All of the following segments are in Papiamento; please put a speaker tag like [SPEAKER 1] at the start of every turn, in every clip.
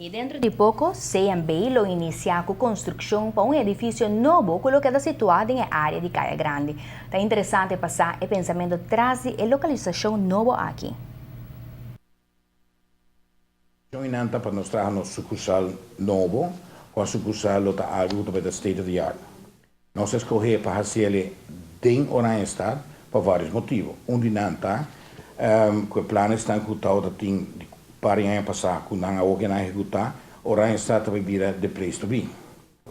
[SPEAKER 1] Y dentro di poco, CMB lo inicia cu construccion pa un edificio nobo cu lo keda situa den e area di Caya Grandi. Ta interesante pa sa e pensamento tras di e localisacion nobo aki.
[SPEAKER 2] Nan ta pa nos traha nos sucursal nobo, cu e sucursal lo ta algo cu ta state of the art. Nos a scoge pa haci'e den Oranjestad pa varios motibo. Un di nan ta cu e plannan cu ta tin pa aña pasa, cu nan a ehecuta, Oranjestad ta bira the place to be.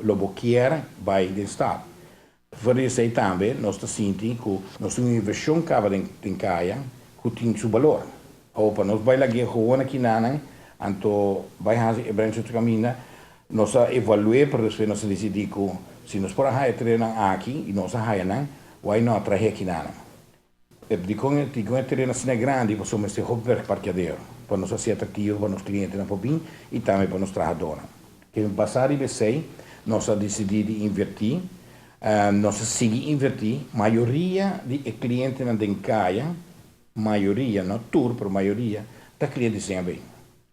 [SPEAKER 2] Lo bo kier bay den stad. Por esey tambe, nos ta sinti cu nos tin un inversion caba den caya, cu tin su balor. Of pa nos bay laga gewoon aki nan, anto bay haci e branch otro caminda, nos a evalua, pero despues nos a dicidi cu si nos por haya tereno aki y nos haya nan, why not traha aki nan? Di con e tereno asina grandi, pasobra mester hopi parkeadero, pa nos ser atractivo pa nos clientenan por bin y tambe pa nos trahadornan. Cu basa riba esey, nos a dicidi di inverti, nos a sigui inverti, mayoria di clientenan den caya, mayoria, no tur, pero mayoria, ta cliente CMB.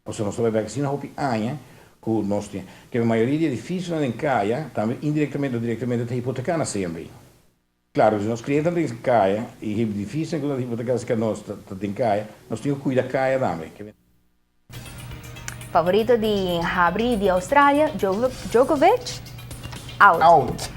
[SPEAKER 2] Of sea, nos ta bay asina hopi aña cu nos tin, cu mayoria di edificionan den caya, tambe indirectamente of directamente ta hipoteca na CMB. Claro, si nos clientenan den caya y edificio cu ta hipoteca cu nos ta den caya, nos tin cu cuida caya tambe.
[SPEAKER 1] Favorito di Habri di Australia, Djokovic, out.
[SPEAKER 3] Out.